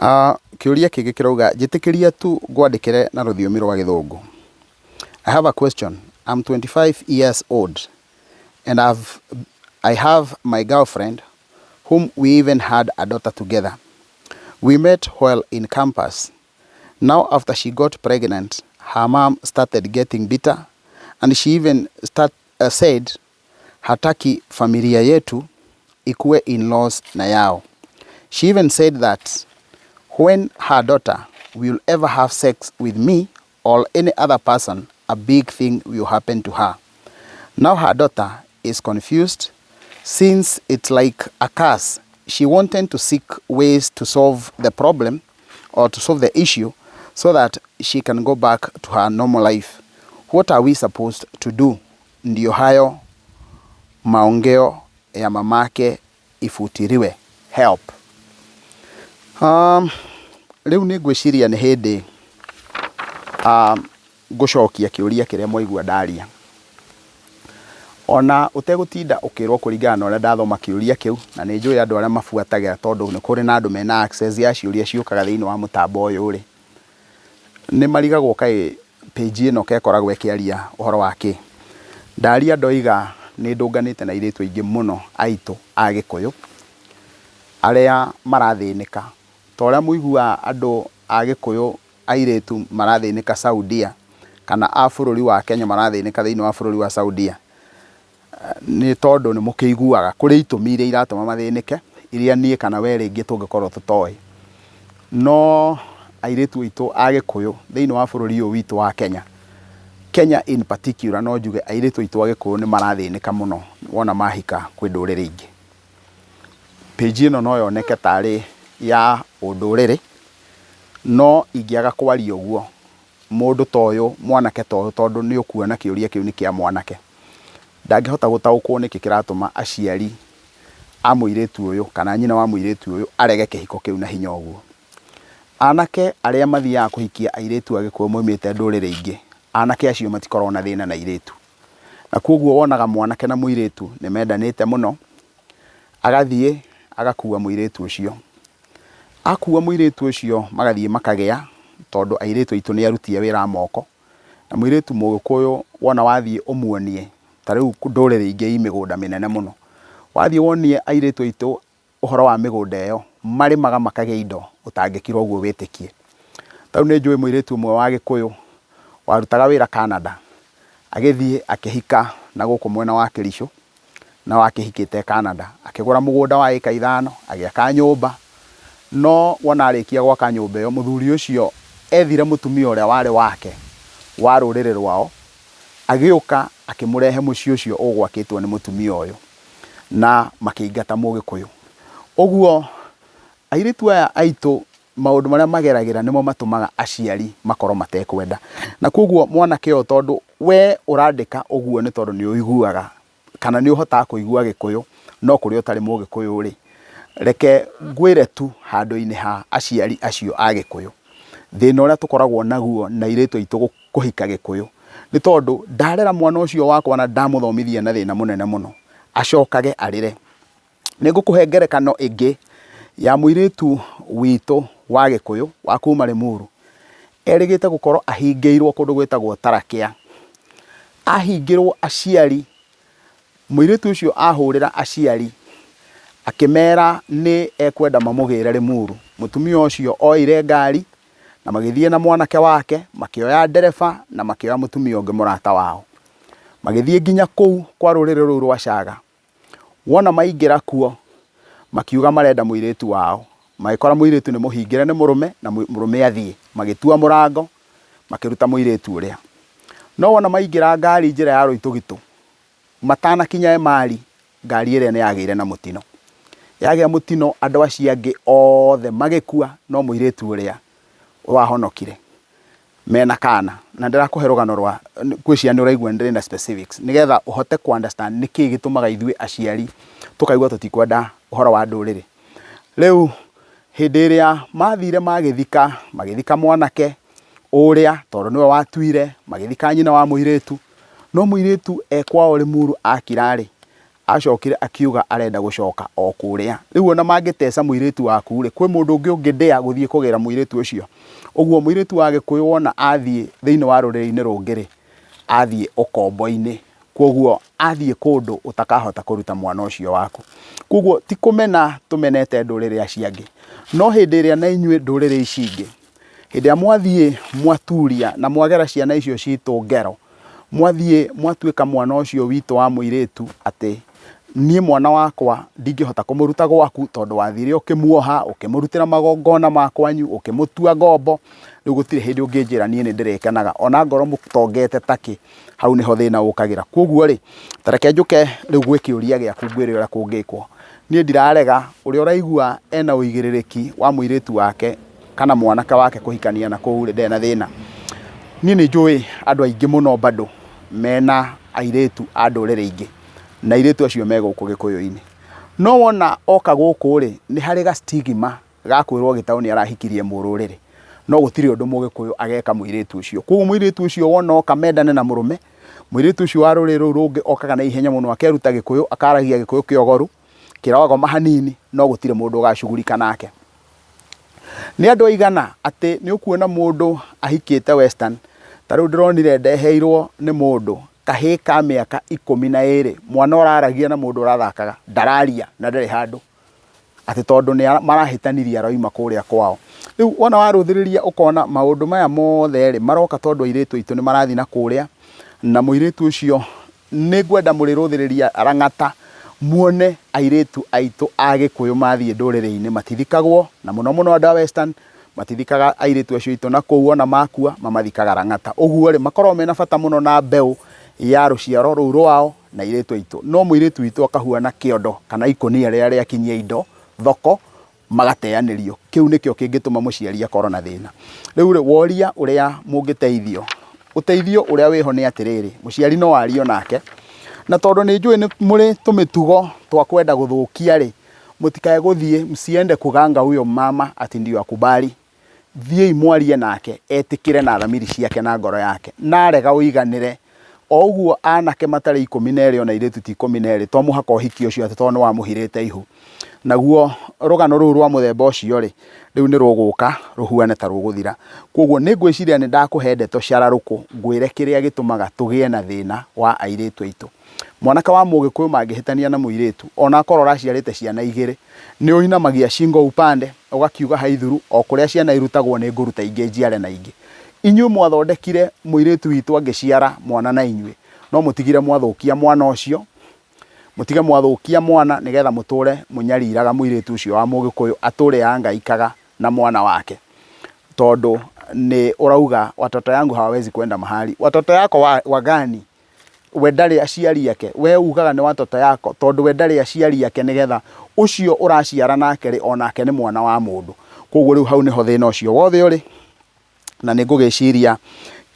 Kĩũria kĩngĩ kĩrauga njĩtĩkĩria tu ngwandĩkĩre na rũthiomi rwa gĩthũngũ. I have a question. I'm 25 years old and I have my girlfriend whom we even had a daughter together. We met while in campus. Now after she got pregnant, her mom started getting bitter and she even said hataki familia yetu ikuwe in-laws na yao. She even said that when her daughter will ever have sex with me or any other person, a big thing will happen to her. Now her daughter is confused since it's like a curse. She wanted to seek ways to solve the problem or to solve the issue so that she can go back to her normal life. What are we supposed to do? Ndio hayo maongeo ya mamake ifutiliwe. Help. Rĩu nĩ ngwĩciria nĩ hĩndĩ ngũcokia kĩũria kĩrĩa mwaigua ndaria. Ona ũtegũtinda ũkĩrwo kũringana na ũrĩa ndathoma kĩũria kĩu, na nĩ njũĩ andũ arĩa mabuatagĩra tondũ nĩ kũrĩ na andũ mena access ya ciũria ciũkaga thĩinĩ wa mũtambo ũyũ rĩ, nĩ marigagwo kaĩ page ĩno kekoragwo ĩkĩaria ũhoro wa kĩ. Ndaria ndoiga nĩ ndũnganĩte na airĩtu aingĩ mũno aitũ a Gĩkũyũ, arĩa marathĩnĩka. Ta ũrĩa mũiguaga andũ a Gĩkũyũ airĩtu marathĩnĩka Saudia, kana a bũrũri wa Kenya marathĩnĩka thĩinĩ wa bũrũri wa Saudia, nĩ tondũ nĩ mũkĩiguaga kũrĩ itũmi iria iratũma mathĩnĩke, iria niĩ kana we rĩngĩ tũngĩkorwo tũtoĩ. No airĩtu aitũ a Gĩkũyũ thĩinĩ wa bũrũri ũyũ witũ wa Kenya, Kenya in particular no njuge airĩtu aitũ a Gĩkũyũ nĩ marathĩnĩka mũno wona mahika kwĩ ndũrĩrĩ ingĩ. Page ĩno no yoneke tarĩ ya ũndũrĩrĩ, no ingĩaga kwaria ũguo, mũndũ ta ũyũ, mwanake ta ũyũ tondũ nĩ ũkuona kĩũria kĩu nĩ kĩa mwanake, ndangĩhota gũtaũkwo nĩkĩ kĩratũma aciari a mũirĩtu ũyũ kana nyina wa mũirĩtu ũyũ arege kĩhiko kĩu na hinya ũguo. Anake arĩa mathiaga kũhikia airĩtu a Gĩkũyũ maumĩte ndũrĩrĩ ingĩ, anake acio matikoragwo na thĩna na airĩtu. Na koguo wonaga mwanake na mũirĩtu nĩ mendanĩte mũno, agathiĩ agakua mũirĩtu ũcio. Akua mũirĩtu ũcio magathiĩ makagĩa, tondũ airĩtu aitũ nĩ aruti a wĩra a moko, na mũirĩtu mũgĩkũyũ wona wathiĩ ũmuonie, ta rĩu ndũrĩrĩ ingĩ i mĩgũnda mĩnene mũno, wathiĩ wonie airĩtu aitũ ũhoro wa mĩgũnda ĩyo, marĩmaga makagĩa indo ũtangĩkira ũguo wĩtĩkie. Ta rĩu nĩ njũĩ mũirĩtu ũmwe wa Gĩkũyũ warutaga wĩra Canada, agĩthiĩ akĩhika na gũkũ mwena wa Kericho, na wakĩhikĩte Canada, akĩgũra mũgũnda wa ĩka 5, agĩaka nyũmba, no wona arĩkia gwaka nyũmba ĩyo, mũthuri ũcio ethire mũtumia ũrĩa warĩ wake wa rũrĩrĩ rwao, agĩũka akĩmũrehe mũciĩ ũcio ũgwakĩtwo nĩ mũtumia ũyũ, na makĩingata mũgĩkũyũ. Ũguo airĩtu aya aitũ maũndũ marĩa mageragĩra nĩmo matũmaga aciari makorwo matekwenda. Na koguo mwanake ũyũ tondũ we ũrandĩka ũguo nĩ tondũ nĩ ũiguaga kana nĩ ũhotaga kũigua Gĩkũyũ, no kũrĩa ũtarĩ mũgĩkũyũ rĩ, reke ngwĩre tu handũ-inĩ ha aciari acio a Gĩkũyũ, thĩna ũrĩa tũkoragwo naguo na airĩtu aitũ kũhika Gĩkũyũ, nĩ tondũ ndarera mwana ũcio wakwa na ndamũthomithia na thĩna mũnene mũno, acokage arĩre. Nĩ ngũkũhe ngerekano ĩngĩ ya mũirĩtu witũ wa Gĩkũyũ wa kuma Limuru, erĩgĩte gũkorwo ahingĩirwo kũndũ gwĩtagwo Tarakea. Ahingĩrwo aciari, mũirĩtu ũcio ahũrĩra aciari akĩmera nĩ ekwenda mamũgĩre Limuru. Mũtumia ũcio oire ngari na magĩthiĩ na mwanake wake, makĩoya ndereba na makĩoya mũtumia ũngĩ mũrata wao. Magĩthiĩ nginya kũu kwa rũrĩrĩ rũu rwa Chaga. Wona maingĩra kuo, makiuga marenda mũirĩtu wao. Magĩkora mũirĩtu nĩ mũhingĩre nĩ mũrũme na mũrũme athiĩ. Magĩtua mũrango, makĩruta mũirĩtu ũrĩa. No wona maingĩra ngari njĩra ya Rũitũgitũ, matanakinya Emali, ngari ĩrĩa nĩ yagĩire na mũtino. Yagĩa mũtino andũ acio angĩ othe magĩkua no mũirĩtu ũrĩa wahonokire mena kana. Na ndĩrakũhe rũgano rwa, ngwĩciria nĩ ũraigua ndĩrĩ na specifics, nĩgetha ũhote kũ understand nĩkĩĩ gĩtũmaga ithuĩ aciari tũkaigua tũtikwenda ũhoro wa ndũrĩrĩ. Rĩu hĩndĩ ĩrĩa mathire magĩthika, magĩthika mwanake ũrĩa tondũ nĩwe watuire, magĩthika nyina wa mũirĩtu, no mũirĩtu e kwao Limuru akira rĩ, Acokire akiuga arenda gũcoka o kũrĩa. Rĩu ona mangĩteca mũirĩtu waku rĩ, kwĩ mũndũ ũngĩ ũngĩndĩa gũthiĩ kũgĩra mũirĩtu ũcio? Ũguo mũirĩtu wa Gĩkũyũ wona athiĩ thĩinĩ wa rũrĩrĩ-inĩ rũngĩ rĩ, athiĩ ũkombo-inĩ. Kwoguo athiĩ kũndũ ũtakahota kũruta mwana ũcio waku. Kwoguo ti kũmena tũmenete ndũrĩrĩ acio angĩ, no hĩndĩ ĩrĩa na inyuĩ ndũrĩrĩ ici ingĩ, hĩndĩ ĩrĩa mwathiĩ mwaturia na mwagera ciana icio citũ ngero, Mwathiĩ mwatuĩka mwana ũcio witũ wa mũirĩtu atĩ niĩ mwana wakwa ndingĩhota kũmũruta gwaku tondũ wathire ũkĩmuoha, ũkĩmũrutĩra magongona ma kwanyu, ũkĩmũtua ngombo, rĩu gũtirĩ hĩndĩ ũngĩnjĩra niĩ nĩ ndĩrĩkenaga ona ngorwo mũtongete takĩ, hau nĩho thĩna ũkagĩra. Kwoguo rĩ, ta reke njũke rĩu gwĩ kĩũria gĩaku ngwĩre ũrĩa kũngĩkwo. Niĩ ndirarega, ũrĩa ũraigua ena ũigĩrĩrĩki wa mũirĩtu wake kana mwanake wake kũhikania na kũu rĩ, ndarĩ na thĩna. Niĩ nĩ njũĩ andũ aingĩ mũno bado mena airĩtu a ndũrĩrĩ ingĩ, na airĩtu acio me gũkũ gĩkũyũ-inĩ. No wona oka gũkũ rĩ, nĩ harĩ ga stigma ga kwĩrwo gĩtaũ nĩ arahikirie mũrũrĩrĩ, no gũtirĩ ũndũ mũgĩkũyũ ageka mũirĩtu ũcio. Koguo mũirĩtu ũcio wona oka mendane na mũrũme, mũirĩtu ũcio wa rũrĩrĩ rũu rũngĩ okaga na ihenya mũno akeruta gĩkũyũ, akaragia gĩkũyũ kĩogoru, kĩrogoma hanini, no gũtirĩ mũndũ ũgacugurika nake. Nĩ andũ aigana atĩ nĩ ũkuona mũndũ ahikĩte western, ta rĩu ndĩronire ndeheirwo nĩ mũndũ kahĩĩ ka mĩaka 12, mwana ũraragia na mũndũ ũrathakaga, ndararia na ndarĩ handũ, atĩ tondũ nĩ marahĩtanirie aroima kũrĩa kwao. Rĩu wona warũthĩrĩria ũkona maũndũ maya mothe rĩ, maroka tondũ airĩtu aitũ nĩ marathiĩ na kũrĩa, na mũirĩtu ũcio Nĩ ngwenda mũrĩrũthĩrĩria rang'ata muone airĩtu aitũ a Gĩkũyũ mathiĩ ndũrĩrĩ-inĩ matithikagwo, na mũno mũno andũ a Western matithikaga airĩtu acio aitũ na kũu ona makua mamathikaga rang'ata. Ũguo rĩ, makoragwo mena bata mũno na mbeũ ya rũciaro rũu rwao na airĩtu aitũ. No mũirĩtu witũ akahuana kĩondo kana ikũnia rĩrĩa rĩakinyia indo thoko magateanĩrio. Kĩu nĩkĩo kĩngĩtũma mũciari akorwo na thĩna. Rĩu rĩ, woria ũrĩa mũngĩteithio, ũteithio ũrĩa wĩho nĩ atĩrĩrĩ, mũciari no arie onake, na tondũ nĩ njũĩ nĩ mũrĩ tũmĩtugo twa kwenda gũthũkia rĩ, mũtikae gũthiĩ msiende kuganga huyo mama ati ndio akubali. Thiĩi mwarie nake etĩkĩre na thamiri ciake na ngoro yake. Na arega ũiganĩre. O ũguo anake matarĩ 12 ona airĩtu ti 12 to mũhaka ũhiki ũcio atĩ tondũ nĩ wamũhirĩte ihu. Naguo rũgano rũu rwa mũthemba ũcio rĩ, rĩu nĩ rũgũka rũhuane ta rũgũthira. Kwoguo nĩ ngwĩciria nĩ ndakũhe ndeto cararũkũ ngwĩre kĩrĩa gĩtũmaga tũgĩe na thĩna wa airĩtu aitũ. Mwanake wa mũgĩkũyũ mangĩhĩtania na mũirĩtu, ona akorwo ũraciarĩte ciana igĩrĩ, nĩ ũinamagia shingo upande, ũgakiuga haithuru, o kũrĩa ciana irutagwo nĩ ngũruta ingĩ njiare na ingĩ. Inyuĩ mwathondekire mũirĩtu witũ angĩciara mwana na inyuĩ, no mũtigire mwathũkia mwana ũcio, mũtige mwathũkia mwana nĩgetha mũtũre mũnyariraga mũirĩtu ũcio wa mũgĩkũyũ atũre ahangaikaga na mwana wake. Tondũ nĩ ũrauga watoto yangu hawawezi kwenda mahali. Watoto yako wagani? We ndarĩ aciari ake, we ugaga nĩ watoto yako tondũ we ndarĩ aciari ake nĩgetha ũcio ũraciara nake rĩ, onake nĩ mwana wa mũndũ. Koguo rĩu hau nĩho thĩna ũcio wothe ũrĩ, na nĩ ngũgĩciria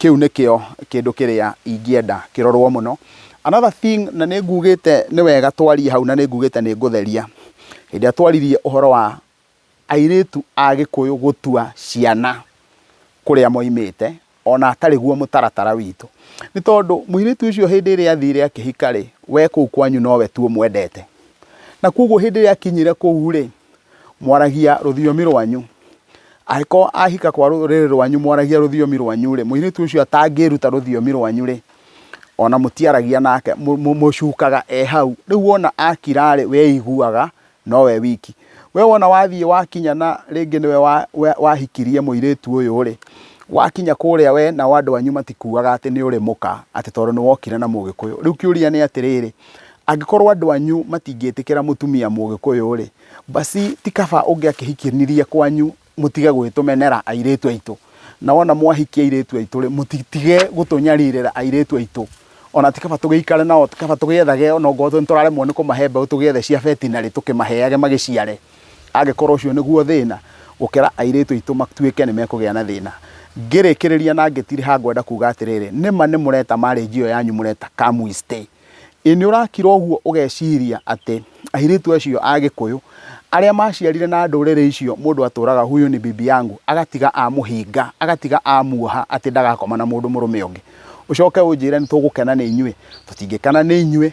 kĩu nĩkĩo kĩndũ kĩrĩa ingĩenda kĩrorwo mũno. Another thing, na nĩ ngugĩte nĩ wega twarie hau na nĩ ngugĩte nĩ ngũtheria, hĩndĩ ĩrĩa twaririe ũhoro wa airĩtu a Gĩkũyũ gũtua ciana kũrĩa moimĩte, ona atarĩ guo mũtaratara witũ. Nĩ tondũ mũirĩtu ũcio hĩndĩ ĩrĩa athire akĩhika rĩ, we kũu kwanyu nowe tu ũmwendete. Na koguo hĩndĩ ĩrĩa akinyire kũu rĩ, mwaragia rũthiomi rwanyu. Angĩkorwo ahika kwa rũrĩrĩ rwanyu mwaragia rũthiomi rwanyu rĩ, mũirĩtu ũcio atangĩruta rũthiomi rwanyu rĩ, ona mũtiaragia nake, mũcukaga e hau. Rĩu wona akira rĩ, we aiguaga nowe wiki. We wona wathiĩ wakinya na rĩngĩ nĩwe wahikirie mũirĩtu ũyũ rĩ, wakinya kũrĩa we nao andũ anyu matikuaga atĩ nĩ ũrĩ mũka, atĩ tondũ nĩ wokire na mũgĩkũyũ. Rĩu kĩũria nĩ atĩrĩrĩ, angĩkorwo andũ anyu matingĩtĩkĩra mũtumia mũgĩkũyũ rĩ, basi ti kaba ũngĩakĩhikanirie kwanyu mũtige gwĩtũmenera airĩtu aitũ. Na wona mwahikia airĩtu aitũ rĩ, mũtige gũtũnyarirĩra airĩtu aitũ. Ona ti kaba tũgĩikare nao, ti kaba tũgĩethage ona okorwo nĩ tũraremwo nĩ kũmahe mbeũ tũgĩethe cia veterinary tũkĩmaheage magĩciare, angĩkorwo ũcio nĩguo thĩna, gũkĩra airĩtu aitũ matuĩke nĩ mekũgĩa na thĩna. Ngĩrĩkĩrĩria na ngĩtirĩha ngwenda kuga atĩrĩrĩ, nĩma nĩ mũreta marriage ĩyo yanyu mũreta come we stay. Ĩ nĩ ũrakira ũguo ũgeciria atĩ airĩtu acio a Gĩkũyũ arĩa maciarire na ndũrĩrĩ icio mũndũ atũraga huyu ni bibi yangu agatiga amũhinga agatiga amuoha atĩ ndagakoma na mũndũ mũrũme ũngĩ. Ũcoke ũnjĩre nĩ tũgũkena nĩ inyuĩ? Tũtingĩkena nĩ inyuĩ.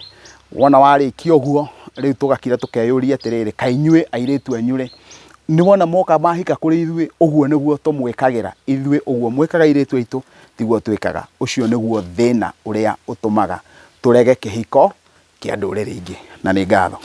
Wona warĩkia ũguo, rĩu tũgakira tũkeyũria atĩrĩrĩ, kaĩ inyuĩ airĩtu anyu rĩ, nĩ wona moka mahika kũrĩ ithuĩ, ũguo nĩguo tũmwĩkagĩra? Ithuĩ ũguo mwĩkaga airĩtu aitũ, tiguo twĩkaga. Ũcio nĩguo thĩna ũrĩa ũtũmaga tũrege kĩhiko kĩa ndũrĩrĩ ingĩ. Na nĩ ngatho.